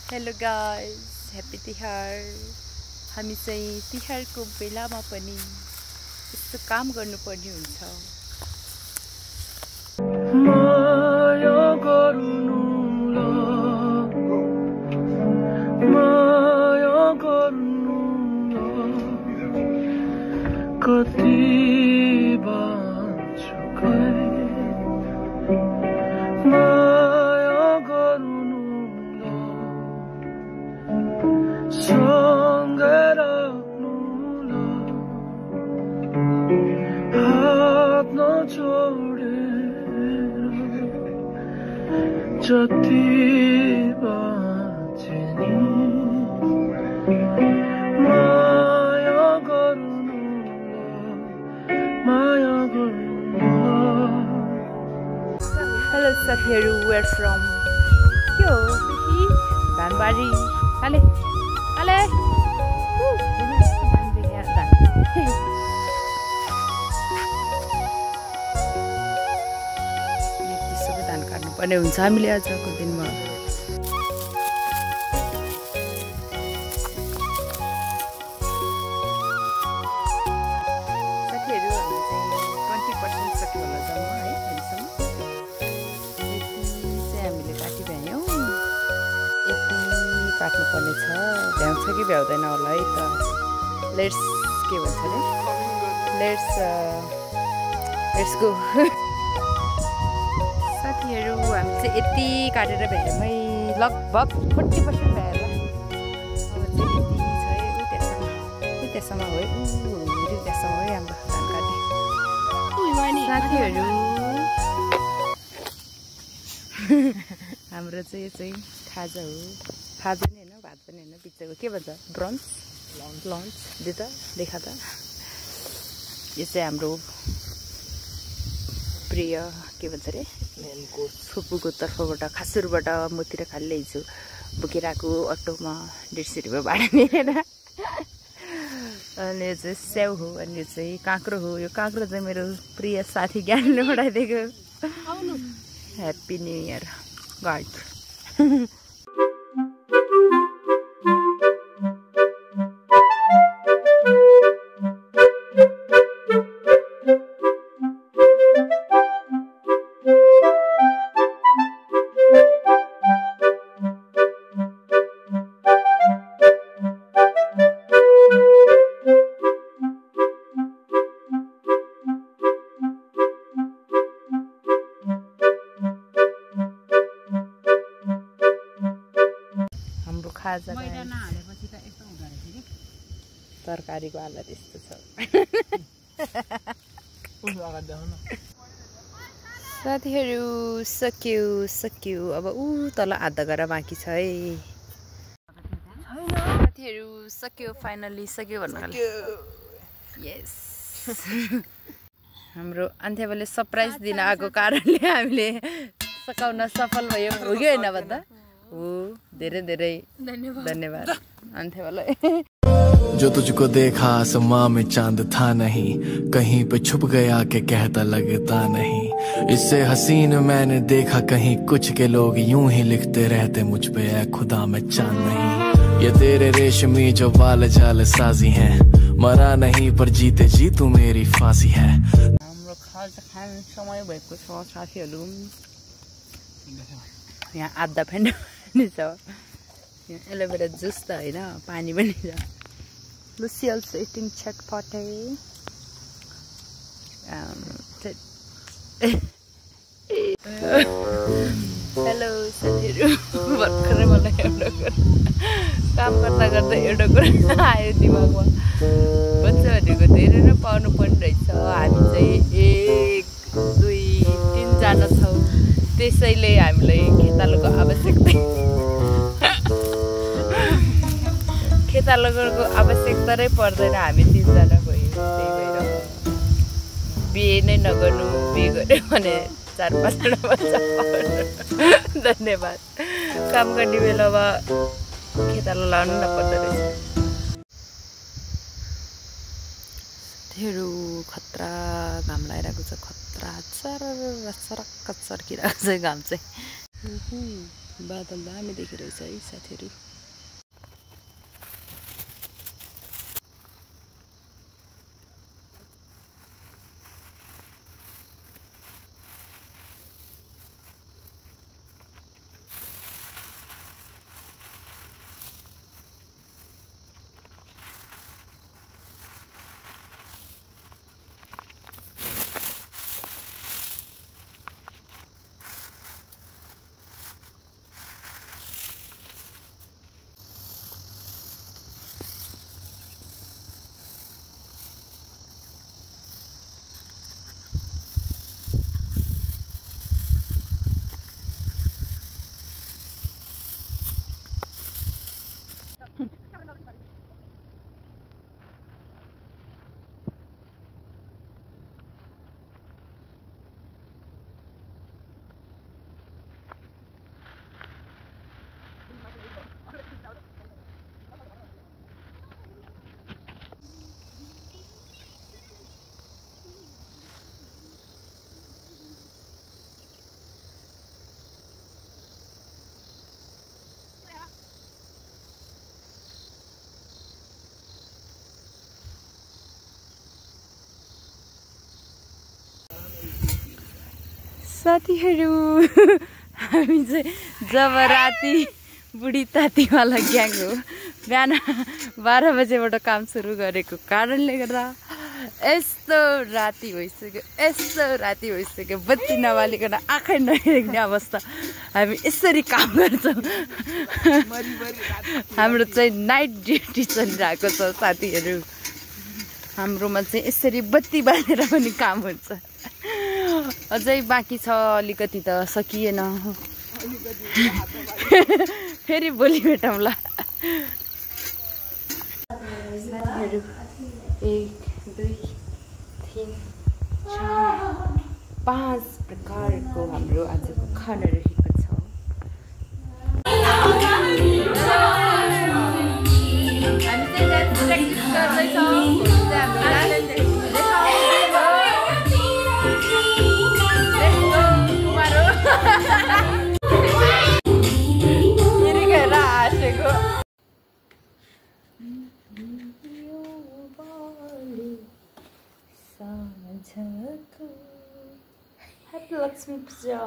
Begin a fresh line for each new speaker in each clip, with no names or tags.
Hello guys, happy Tihar. हामी चाहिँ तिहारको बेलामा पनि यस्तो काम गर्नुपर्ने हुन्छ।
माया गर्नु ल, माया गर्नु ल, कति बाँच्छु कहिले माया गर्नु ल, सँगै राख्नु ल, हात नछोडेर जति बाँचे नि माया गर्नु ल, माया गर्नु ल।
हेलो साथीहरू, वेयर फ्रम यो धानबारी आले आले सबै धान काट्नुपर्ने हुन्छ हामीले आजको दिनमा। साथीहरू, हामी चाहिँ 20% सक्यो होला जम्मा है अहिलेसम्म। हामीले काटिभ्यायौँ, यति काट्नुपर्ने छ। भ्याउँछ कि भ्याउँदैन होला है त। लेट्स के भन्छ अरे, लेट्स गो। साथीहरू, हामी चाहिँ यति काटेर भ्याएमै लगभग 40% भ्याएर अब चाहिँ यति छ है। त्यहाँसम्म हो है, त्यहाँसम्म है हाम्रो धान काटे। साथीहरू, हाम्रो चाहिँ यो चाहिँ खाजा हो। खाजा नि होइन, भात पनि होइन, बिचको के भन्छ, ब्रन्च लन्च दे त देखा त। यो चाहिँ हाम्रो प्रिय के भन्छ अरे, फुपूको तर्फबाट खासुरबाट मतिर खाली ल्याइछु बोकेर आएको अटोमा 150 रुपियाँ भाडा मिलेर। अनि यो चाहिँ स्याउ हो, अनि यो चाहिँ काँक्रो हो। यो काँक्रो चाहिँ मेरो प्रिय साथी ज्ञानले पठाइदिएको। Happy new year guide. खाजा तरकारीको हालत यस्तो छ। साथीहरू, सक्यो अब तल आधा गरेर बाँकी छ है। साथीहरू, सक्यो, फाइनली सक्यो भन्नु। यस, हाम्रो अन्त्यले सरप्राइज दिन आएको कारणले हामीले सकाउन सफल भयो, हो कि होइन भन्दा हो। धेरै धेरै धन्यवाद अन्त्यवाला।
जो तुझको देखा आसमां में चांद था नहीं, कहीं पे छुप गया के कहता लगता नहीं। इससे हसीन मैंने देखा कहीं कुछ के लोग यूं ही लिखते रहते मुझ पे, ऐ खुदा मैं चांद नहीं। ये तेरे रेशमी जो बाल जाल साजी हैं, मरा नहीं पर जीते जी तू मेरी फांसी है।
हाम्रो खाजा खाने समय भएको छ साथीहरू। यहाँ आधा फेन्डा पनि छ, यहाँ एलोभेरा जुस त होइन, पानी पनि छ। Lucy also eating chutpate. Hello साथीहरू, भर्खरै मलाई एउटा कुरा काम गर्दा गर्दा एउटा कुरा आयो दिमागमा। भन्छ भनेको धेरै नै पाउनु पर्ने रहेछ। हामी चाहिँ 1 2 3 जना छौँ, त्यसैले हामीलाई खेतालाको आवश्यकता नै पर्दैन। हामी 3 जना गयौँ, त्यही भएर बिहे नै नगर्नु, बिहे गऱ्यो भने 4-5 जना बच्चा पाउनु। धन्यवाद। काम गर्ने बेलामा खेताला लाउनु नपर्दो रहेछ। साथीहरू, खतरा घाम लागिरहेको छ, खतरा चरक्क चर्किरहेको छ घाम चाहिँ। बादल दामी देखिरहेछ है साथीहरू। साथीहरू हामी चाहिँ जब राति बुढी तातीवाला ग्याङ हो बिहान 12 बजेबाट काम सुरु गरेको कारणले गर्दा यस्तो राति भइसक्यो बत्ती नबालिकन आँखै नहेर्ने अवस्था। हामी यसरी काम गर्छौँ। हाम्रो चाहिँ नाइट ड्युटी चलिरहेको छ साथीहरू। हाम्रोमा चाहिँ यसरी बत्ती बालेर पनि काम हुन्छ। अझै बाँकी छ अलिकति त सकिएन। फेरि भोलि भेटौँला साथीहरू। 1 2 3 4 5 प्रकारको हाम्रो आजको खाना रहेको छ। Happy Lakshmi Puja.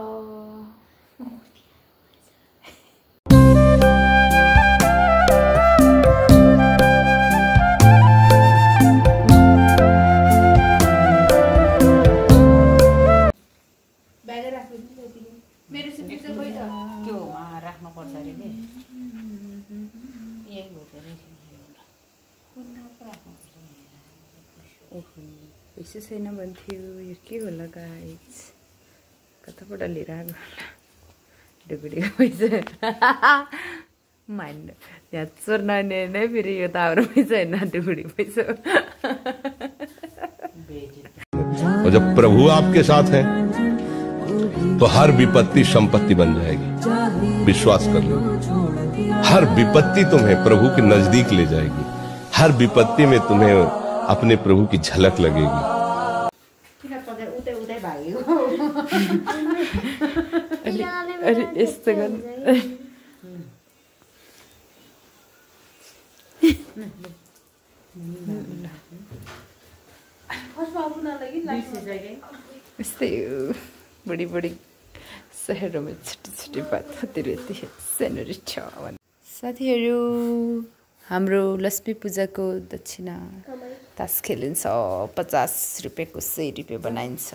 मेरो सिपी चाहिँ खोइ त त्यो वहाँ राख्नु पर्छ अरे नि। यही हो त रे। ओहो पैसा छैन भन्थ्यो। यो के होला गाइस? कताबाट लिएर आएको ढुकुडीको पैसा? मान्नु त्यहाँ चोर्न नै फेरि यो त हाम्रो पैसा होइन ढुकुडी पैसा।
और जब प्रभु आपके साथ है तो हर विपत्ति संपत्ति बन जाएगी। विश्वास कर लो, हर विपत्ति तुम्हें प्रभु के नजदीक ले जाएगी। हर विपत्ति में तुम्हें अपने प्रभु की झलक लगेगी।
अरे यस्तो गर्नु यस्तै बड़ी बड़ी शहरों में छोटी छोटी बात होती रहती है। सेनरी छ साथीहरू। हाम्रो लक्ष्मी पूजाको दक्षिणा तास खेलिन्छ। 50 रुपियाँको 100 रुपियाँ बनाइन्छ।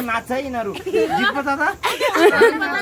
नाच्छ है यिनीहरू गीत बजा त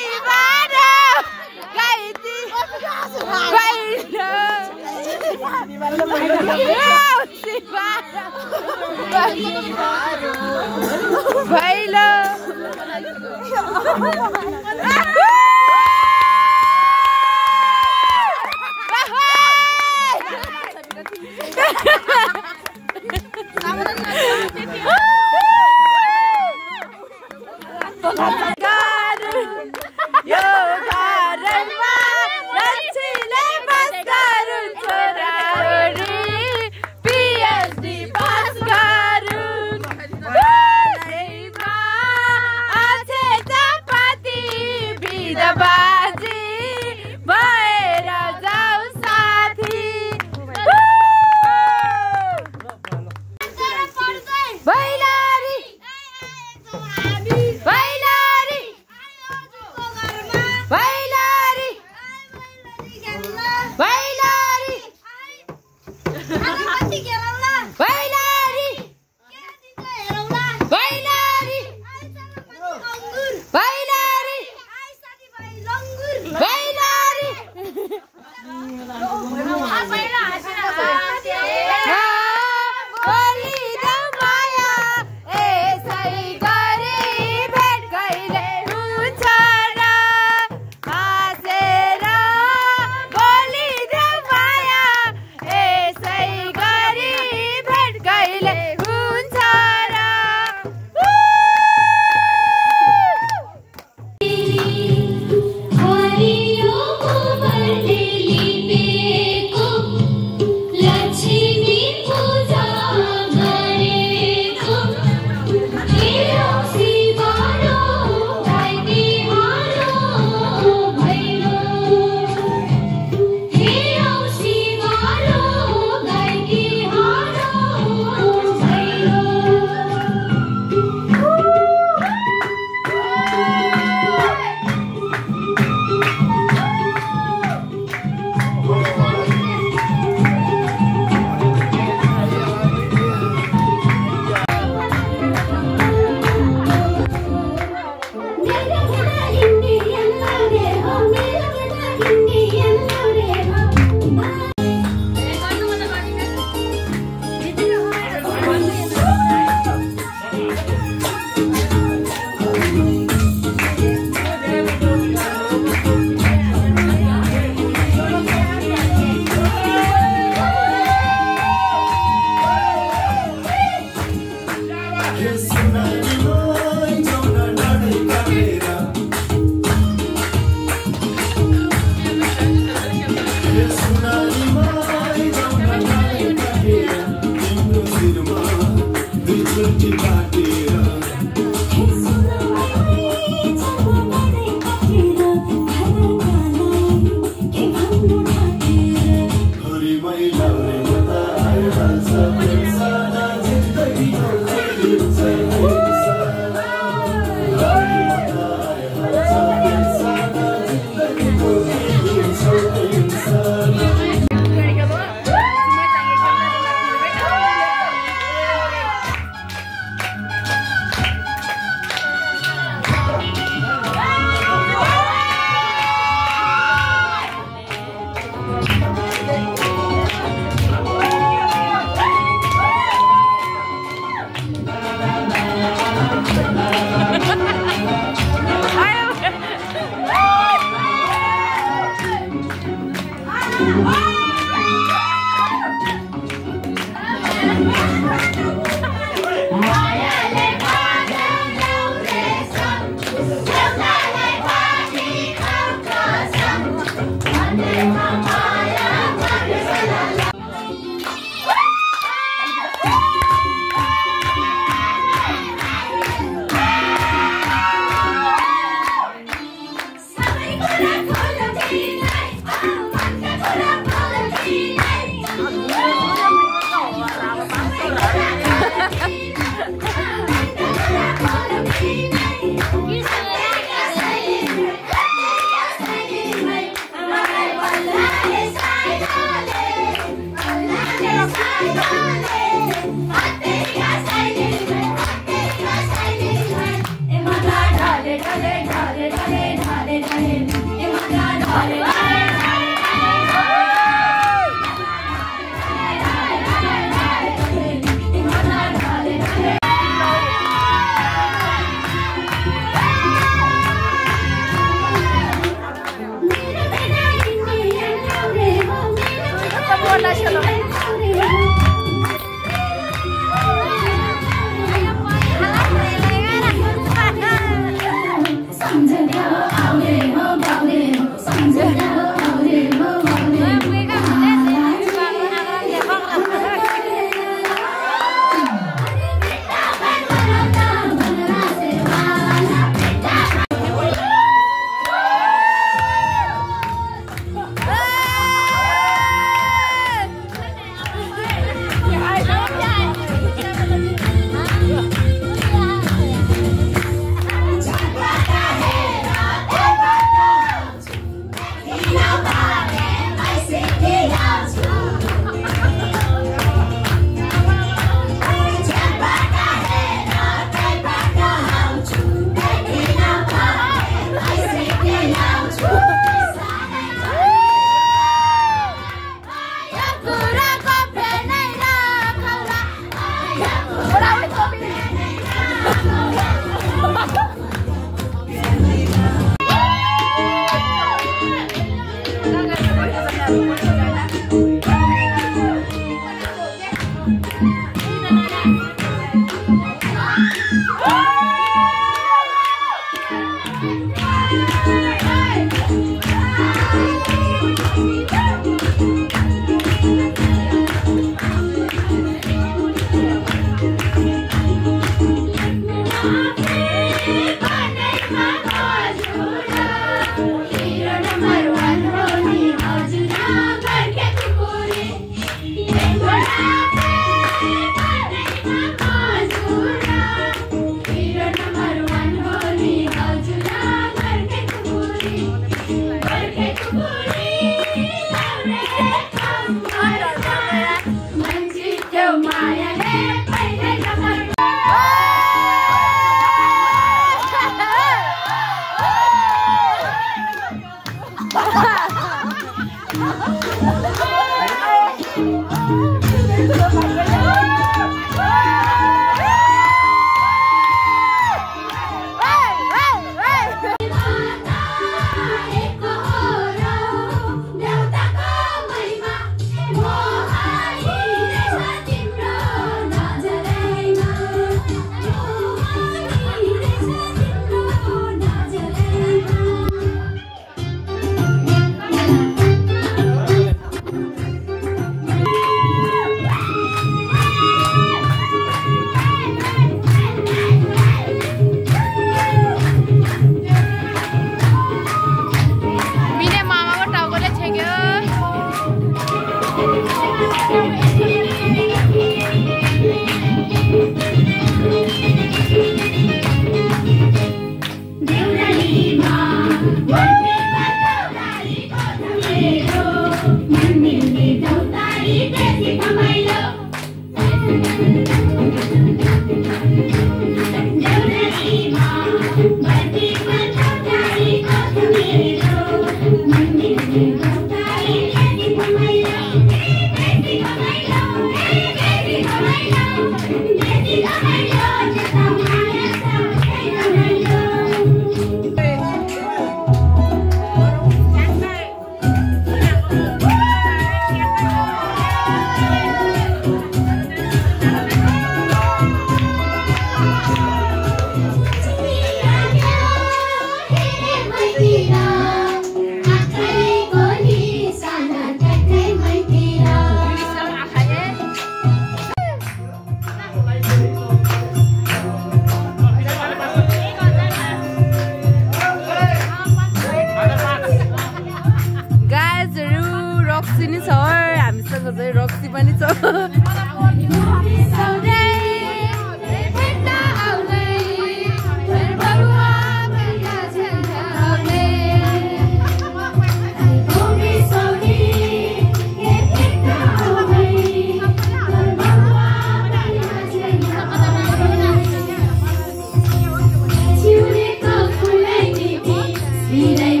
Today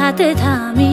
हात थामी